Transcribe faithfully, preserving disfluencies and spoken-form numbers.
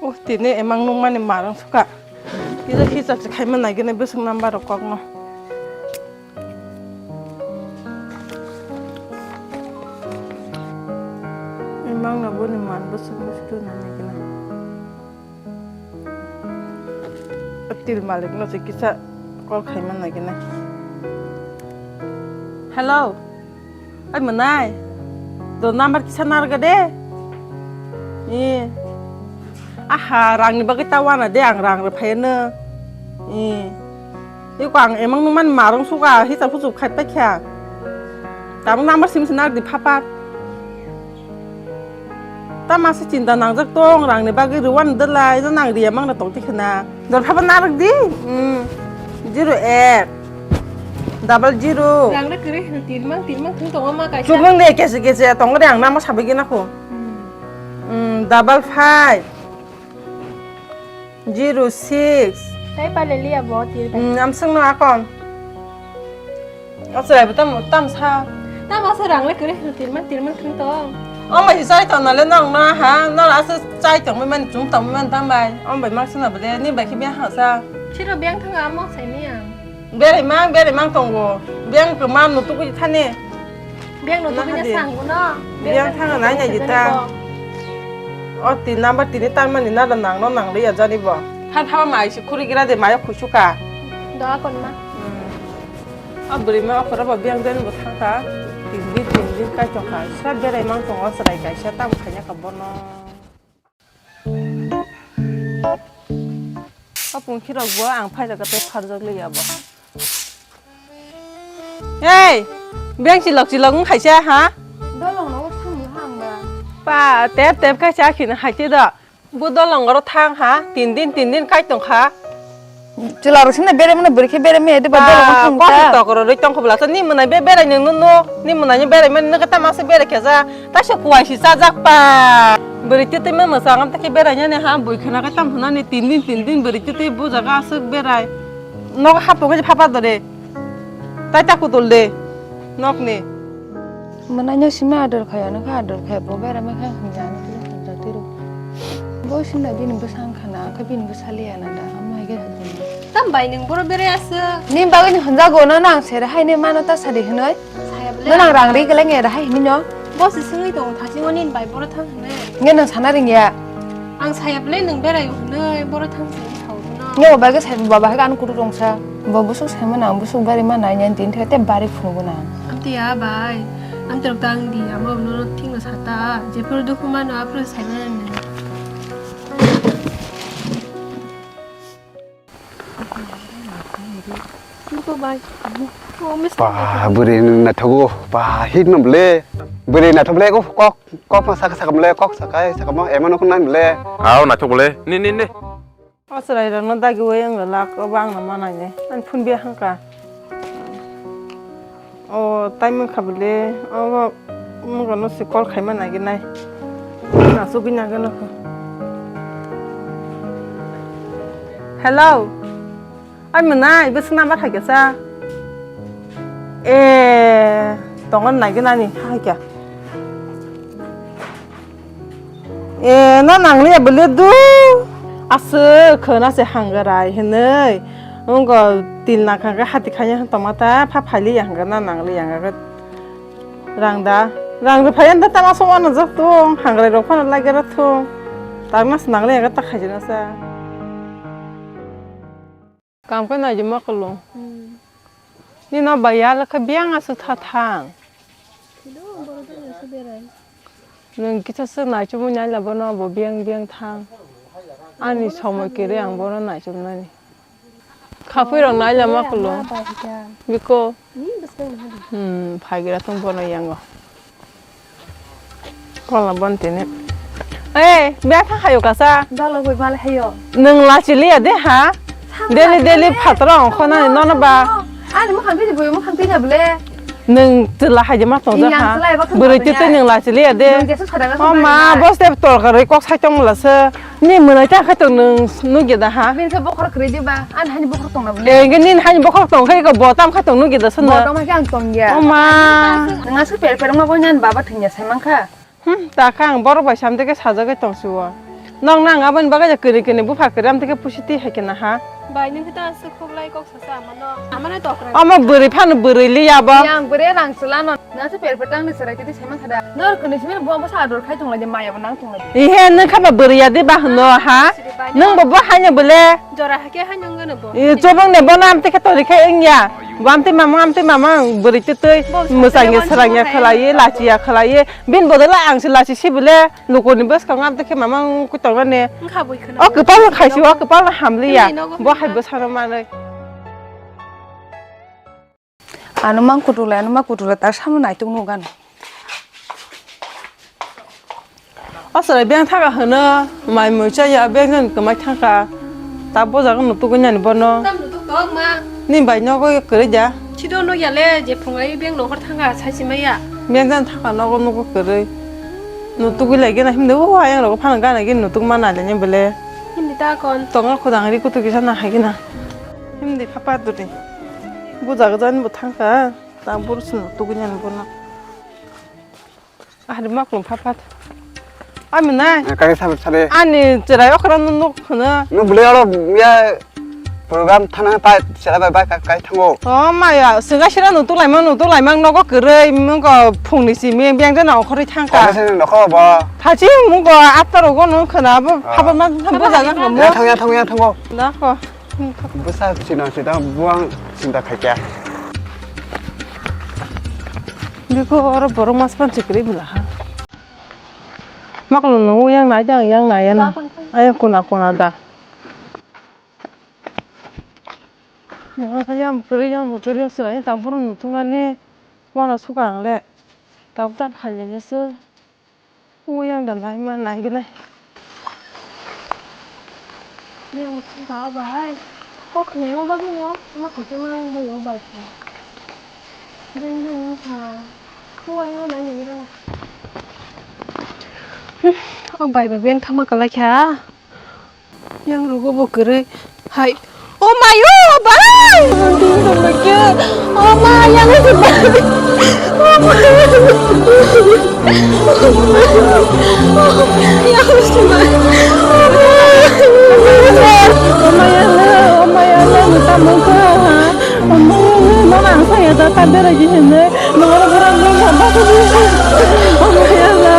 Oh, tini emang nungmani marang suka. Kisa kisa se khaima nai gini bwswk number rok kokno. Emang no boni man bwswk bwswk nai gini. Til malik no se kisa call khaima nai gini. Hello. Ai mwnai. Do number kisa narga de. I. Aha, rangni bagwi ta wana de, ang rang rw phaiya no. I. Iko ang emang nungmani marung suka hita phuchu khai paikha. Tabuk number sim sinar di phapat. Ta masa chinta nangjak tong, rangni bagwi rwani dwlai, no nang riya mangna tong tikhe na. Dor phaba narwk di. Hmm. Zero ek. Double zero. Rang rw kwrwi hwno tilmang, tilmang thung tongo ma kaisa. Chukmung de kese kese tong de ang nama sabai gina kho. Hmm. Hmm, double five. Zero six. Tai pale liya bo tir bai. Hmm, amsang no akon. Achai bo tam, tam sa. Tam asa rang le kere, tirman, tirman thung tong. Om bai chai tong na le nong na ha, nong asa chai tong mai man, chung tong mai man tam bai. Om bai mak sina bole, ni bai khe biang ha sa. Chiro biang thang amo sai ni ang. Berai mang, berai mang tongo. Biang ko mam no tukui thani. Biang no tukui na sang no. Biang thang nai nai jita. O tin number tini tarmani na nang no nang le ya jani bo. Than thaba mai si khuri gira de mai khusuka. Do kon ma. Hmm. A bwrwi ma okora bo biyang den bo thangkha. Tin din, tin din kai tongkha. Sa berai mang tongo chwrai kaisa tam khaina kha bono. A pungkhirok bo ang phairok tei pharjak liya bo. Hey, biyang chilok chilok wng khaisa ha? Dolong no thang ha ang ba. Pa, tep tep khaisa khina haite do. Bo dolong oro thang ha, tin din, tin din kai tong kha. Chwla rok sini bere mano bwrwi khe bere me de ba dolong thang ta. Kok tok ro roi tong kho bla ni mwnai be berai nang no, ni mwnai ni berai mani nang ta masa berai khe ja, ta se kuai si cha jak pa. Bwrwi twi twi ma mwsa ngam ta khe berai nani ha, bui khna khe tam hwnani tin din, tin din bwrwi twi twi bo jaga aswk berai. Nogo hapung khe phapa dore. Tai ta kutul de. Nokni. Mwnai no simi ador khai, ano khe ador khai, bo berai ma khe hwnjani khe hwnjak tiro. Bo simi da bini bwsa wng khana, khe bini bwsa liya na da, amo hai khe hwnjani. Tam bai nwng boro berai aswk. Ni bagwi ni hwnjago no nang sere hai ni mano ta sadi hwnwi. Saya bole. No nang rang ri kele nge da hai hini no. Bo se swngwi tongo thasingoni bai boro thang hwnwi. Nge nang sana ringya. Ang saya bole nwng berai hwnwi boro thang se sao hwnwi. Nge bo bagwi sai baba hai ano kutu rongsa. Bo busuk sai mana ang busuk bari mana nyan tin thete bari phunu guna. Amti ya bai. Amti rok tang di amo no thing no sata. Jephuru dukhu mano aphuru sai mana ne. Ba, bwrwi naithogo. Ba, hik no bole. Bwrwi naithok bole, kok, kok, kok ma saka, saka bole, kok saka, saka mo, emo no nai bole. Aw, naithok bole. Ni, ni, ni. O chwrai rok no dagi wai wng lak, o bang no manai ne. Ani phone biya hangka. O, tai mankha bole, o, mungkha no se call khaima naiginai. Nasugwi nagano kho. Hello. Ai mwnai, bwswk number hai khe sa? E, tongo naiginani, hai khe. E, no nangliya bole du. Aswk khwna se hangrai hinwi. Wngkha til nakha khe hati khaina tongma ta pha phailiya hwnkha na nangliya hwnkha khe. Rang da? Rang rw phaiya da tama song wanajak tong hangrai rok phano lagera thung. Takna se nangliya hwnkha ta khaijana sa. Kam khe naidi ma kwlwng. Hmm. Nino bai ya lekha biyang aswk tha thang. Kilo borok dano se berai. Nwng kisa swk naichomwi naila bono bo biyang biyang thang. Ani somoi kwrwi ang bono naichomnani. Khapui rok naila ma kwlwng. Biko. Hmm, phaigra thung bono yango. Kola bon tini. Eh, bia thang hayo kasa. Dalo boi mal hayo. Nwng lachi liya de ha? Daily daily phatro ongkho nani nono ba. Ani mukhang tini boi mukhang tini bole. Nwng chwla hai de ma tongjak ha. Bwrwi twi twi nwng lachi liya de. O ma, bo step tor karwi kok sai tong la se. Ni mwnai ta khaito nwng nugya da ha? Bini khe bokhorok kwrwi diba? Ani hani bokhorok tongna bole. Eh, nini hani bokhorok tong khe bo tam khaito nugya da swnna. Bo tong khe ang tongya. O ma. Nwng aswk per per wngma bo nini baba thwngya sai mankha. Hmm, ta kha ang borok bai samde khe sajagwi tong si o. Nong nang aboni bagwi je kwrwi kwrwi bupha kwrwi amtwi khe pusi twi hai khe na ha. Bai, nwng khe ta aswk khuklai kok sasa amano. Amano tokra. Omo bwrwi phano bwrwi li ya bo. Yang bwrwi rang chwla no. Na se per per tang ni chwrai twi saiman thada. Nor kwrwi simi bo bo sa ador khai thonglai de maya bo nang thonglai de. Ihe nwng kha ba bwrwi ya de ba hwno ha. Siri bai, nwng bo bo haino bole. Jora hakhe haino ngano bo. E chobong ne bo na amtwi khe tori khe wng ya. Bo amtwi mama amtwi mama bwrwi twi twi. Bo mwsang ya sa srang ya khlai ye lachi ya khlai ye. Bin bodol ang se lachi si bole. Lukuni bwskango amtwi khe mama wngwi tongnani. Wngkha bui khwna. O kwpal no khaisi, o kwpal no hamliya. Himni nogo bo hai himna. Bwsano manwi. Ano mang kutulai, ano ma kutulai, ta samo naituk nukgano. O chwrai beng thaka hwno, mai mui chaya, beng jani kwmai thangkha. Ta bo jaga no tugui nani bono. Tam nutuk tok ma. Ni bai nogo kwrwi da. Sido no yale je phungai beng nohor thanga sai simaya. Beng jan thanga nogo nogo kwrwi. No tugui lai gena himde o ayang rogo phana gana gena nutuk ma nai le bele. Hindi ta kon. Tongo khodang ri kutu kisa na hai gena. Himde phapa duri. Bu jaga jan bo thangka. Ta buru sino tugui nani bono. Ari maklum phapat. Ami nai. Kari sabe sare. Ani cherai okra nuk nuk khna. Nu bule aro ya program thana pa sera bai bai kai thango. O maya, singa sira nuk tulai mang nuk tulai mang nogo kwrwi mung ko phungni simi beng jana okhorwi thangka. Kari sini nokho bo. Thachi mung ko atta rogo nuk khna bo. Phapat ma thambo jaga khamo. Ya thang ya thang ya thango. Na ko. Bwsa chino chita buang chinta khaikya. Biko oro borok mas pan chikri bwla ha. Maklo nung yang nai jang yang nai yana. Ayang kuna kuna da. Yang yang puri yang puri yang sila yang tampur nung tungani. Wana suka ang le. Tampur tan khaile su. Uyang da nai ma nai gwnai. Yang ta bai. Kok ne mo ba mo ma ko ma mo ba. Ding ding ha. Uyang nai ni ra. O bai ba beng thama kala kha. Yang rogo bo kwrwi hai. O mayo bai! O ma yang si bai. O ma. Yang si bai. O ma yang le, o ma yang le, nuta mungkha. O ma yang le, no nang saya da ta bera ji hene. Noro bora no ba. O ma yang le.